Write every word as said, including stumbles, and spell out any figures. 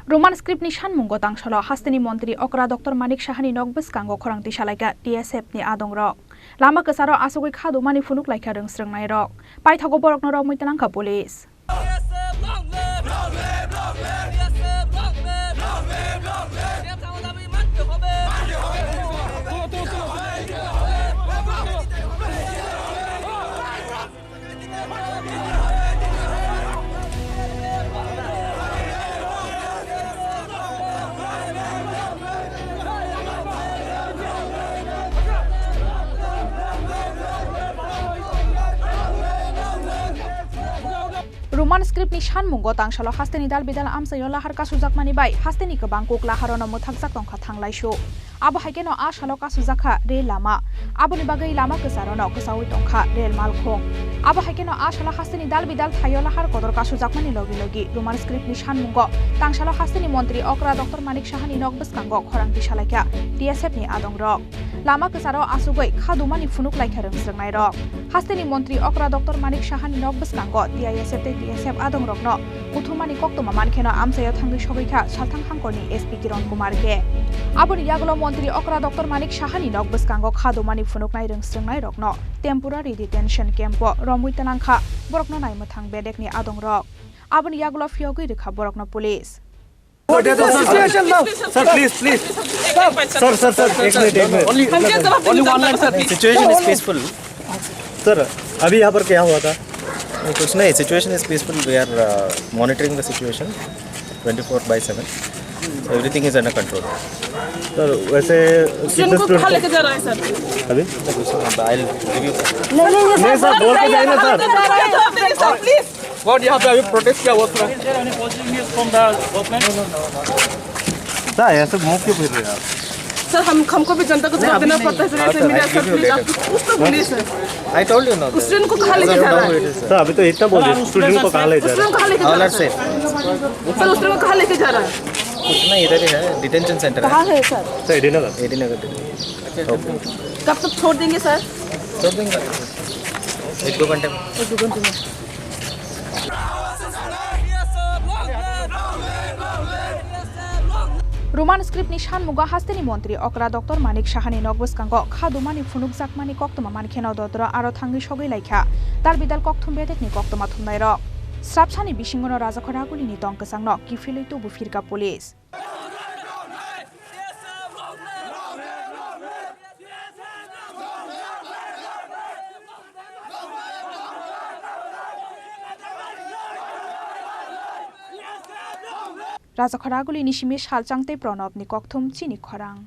Roman script ni sanmungo tangsalo hasteni montri okra Doctor Manik Sahani nok bwskango khorang tisalaikha T S F ni adongrok. Lama kwcharo asugwi kha dumani phunuk laikha rwngsrwngnairok. Paithago borokno romwi twlangkha police. Roman script ni sanmungo tangsalo hasteni dal bidal amchaio lahar kasujakmani bai hasteni kwbang kuk laharono mwthakjak tongkha thanglaisu. Abo hai kheno a salo kasujakha rel lama. Aboni bagwi lama kwcharono kwchaui tongkha rel malkhung. Abo hai kheno a salo hasteni dal bidal thaio lahar kotor kasujakmani logi logi Roman script ni sanmungo tangsalo hasteni montri okra Doctor Manik Sahani nok bwskango khorang tisalaikha T S F ni adongrok. Lama kwcharo asugwi kha dumani phunuk laikha rwngsrwngnairok. Hasteni montri okra Doctor Manik Sahani nok bwskango T I S F tei T S F adongrokno kuthumani koktwma mankheno amchaio thangwi sogwi kha Salthang Hangkorni S P Kiron Kumar K. Aboni yagulo montri okra Doctor Manik Sahani nok bwskango kha dumani phunuknai rwngsrwngnairokno temporary detention camp-o romwi twlangkha borokno naimwthang bedekni adongrok. Aboni yagulo phiyogwi rwkha borokno police. Sir, please, please. Sir, sir, sir, एक मिनट, एक minute. Only, only one line, sir, please. Situation is peaceful. Sir, अभी यहाँ पर क्या हुआ था? कुछ नहीं, situation is peaceful. We are monitoring the situation twenty four by seven. Everything is under control. Sir, वैसे कितने student को कहाँ लेके जा रहा है, sir? अभी? I'll give you. नहीं, नहीं, नहीं, sir, बोल के जाइए ना, sir। Sir, please. कौन यहाँ पे अभी प्रोटेस्ट किया हुआ था? Sir, ऐसे मुंह क्यों फिर रहे हैं आप? सर, हम, हमको भी जनता को जवाब देना पड़ता है, सर, ऐसे मीडिया सर, प्लीज, आप कुछ, कुछ तो बोलिए, sir. I told you, no. उस स्टूडेंट को कहाँ लेके जा रहा है? Sir, अभी तो इतना बोल दिया, स्टूडेंट को कहाँ ले जा रहा है? उस स्टूडेंट को कहाँ लेके जा रहा है? All are safe. सर, उस स्टूडेंट को कहाँ लेके जा रहा है? कुछ नहीं, इधर ही है, डिटेंशन सेंटर है। कहाँ है, सर? Sir, एडी नगर। एडी नगर। कब तक छोड़ देंगे, सर? छोड़ देंगे। एक दो घंटे में। एक दो घंटे में। Roman script ni sanmungo hasteni montri okra Doctor Manik Sahani nok bwskango kha dumani phunukjakmani koktwma mankheno dodro aro thangwi sogwi laikha dal bidal kokthum bedekni koktwma thumnairok. Srapsani bisingono Rajakhor Agulini tong kwchangno kiphilwi tubu phirkha police. Rajakhor Agulini simi Salchang tei Pranabni kokthum chini khorang.